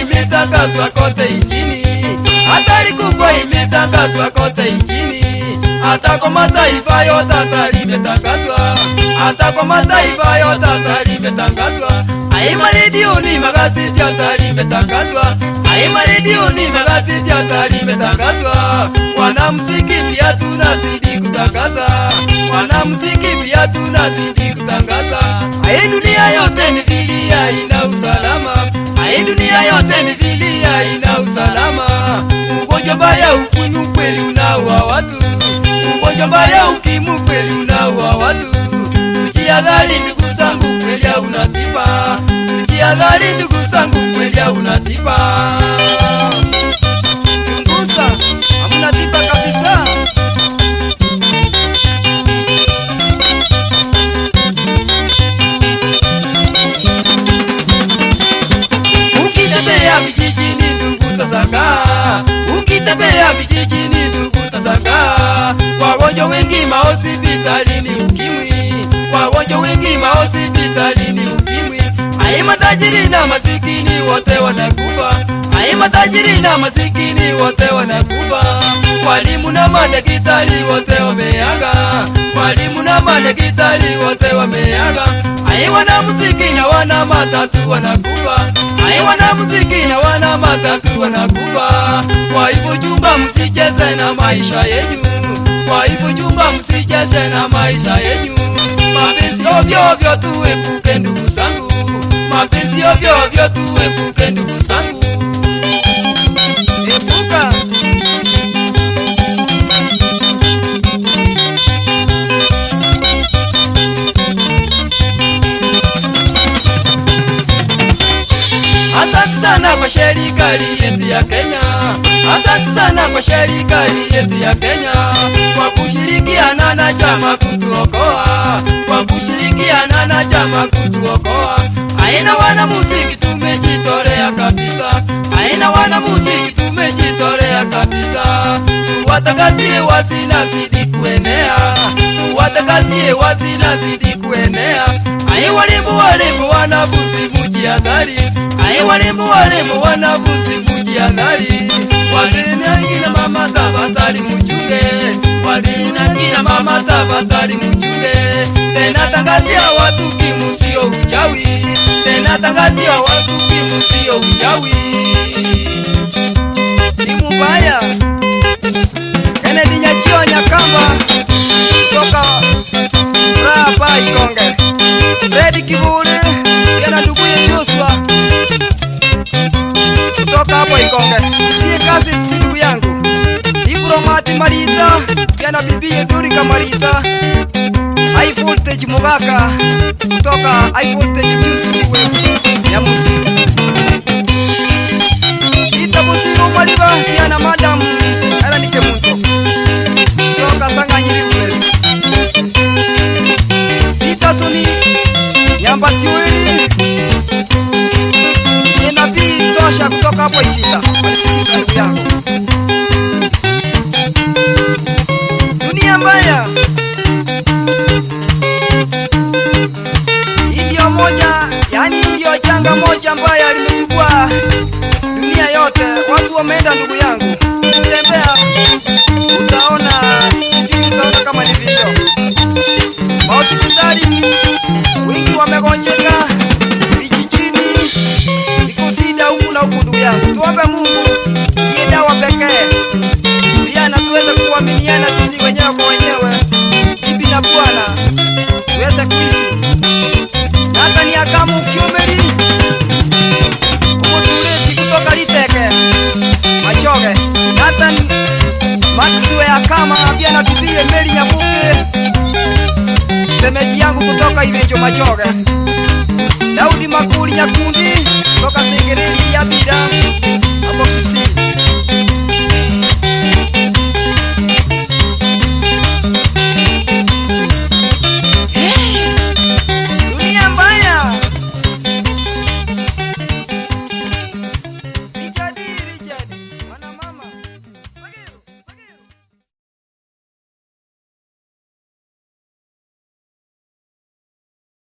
Imetangazwa kote nchini, hatari kubwa imetangazwa kote nchini, hata kwa mataifa yote hatari imetangazwa, hata kwa mataifa yote hatari imetangazwa. Aima redioni magazeti hatari imetangazwa, aima redioni magazeti hatari imetangazwa. Wanamuziki pia tunazidi kutangaza, wanamuziki pia tunazidi kutangaza. Ai dunia yote ni filia ina usalama, ai dunia yote ni filia ina usalama. Ugonjwa mbaya ukimwi kweli unaua watu, ugonjwa mbaya ukimwi kweli unaua watu. Tujihadhari ndugu zangu kweli hauna tiba, tujihadhari ndugu zangu kweli hauna tiba. Chunguza, hamna tiba kabisa. Ukitembea vijijini ndugu utashangaa, ukitembea vijijini ndugu utashangaa. Wagonjwa wengi mahospitalini ukimwi, wagonjwa wengi mahospitalini ukimwi. Ai matajiri na masikini wote wanakufa, ai matajiri na masikini wote wanakufa. Walimu na madaktari wote wameaga, walimu na madaktari wote wameaga. Ai wanamuziki na wana matatu wanakufa, ai wanamuziki na wana matatu wanakufa. Kwa hivyo chunga msicheze na maisha yenu, kwa hivyo chunga msicheze na maisha yenu. Mapenzi ovyo ovyo tuepuke ndugu zangu, mapenzi ovyo ovyo tuepuke ndugu zangu. Epuka. Asante sana kwa serikali yetu ya Kenya, asante sana kwa serikali yetu ya Kenya, kwa kushirikiana na chama kutuokoa, kwa kushirikiana na chama kutuokoa. Aina wanamuziki tumejitolea kabisa, aina wanamuziki tumejitolea kabisa. Tuwatangazie wasinazidi kuenea, tuwatangazie wasinazidi kuenea. Ai walimu walimu wanafunzi mujihadhari, ai walimu walimu wanafunzi mujihadhari. Wazee na mama tafadhali mchunge, wazee na mama tafadhali mchunge. Tena tangazia watu ukimwi sio uchawi, tena tangazia watu ukimwi sio uchawi. Ni mubaya. Kennedy Nyachio Nyakamba kutoka Rapa Ikonge, Fredi Kiburi yana nduguye Joshua kutoka hapo Ikonge. Sie kazi si ndugu yangu Ibro Mati Marita yana bibiye Dorika Marita. High Voltage Mugaka kutoka High Voltage Music Waves ya muziki. Ita Busiro Maliba yana madam era nike muntu kutoka Sanganyiri Waves. Petersoni Nyamba Tiwili Enabii Tosha kutoka hapo Isita. Walisikiza ndugu yangu. Dunia mbaya. Hii ndio moja, yani ndio janga moja mbaya limechukua dunia yote. Watu wameenda ndugu yangu. Tembea utaona, sijui utaona kama ni video. Mahospitali wingi wamegonjeka, vijijini iko shida huku na huku ndugu yangu. Tuombe Mungu ndiye dawa pekee. Pia na tuweze kuaminiana sisi wenyewe kwa wenyewe, bibi na bwana, tuweze kuishi. Hata ni akamu kiumeli umutuleti kutoka Liteke Machoge. Nathan Maxwell Akama pia na bibie Meli Nyabuke, semeji yangu kutoka Ivenjo Machoge. Daudi Makuli Nyakundi kutoka Sengereri ya Bira.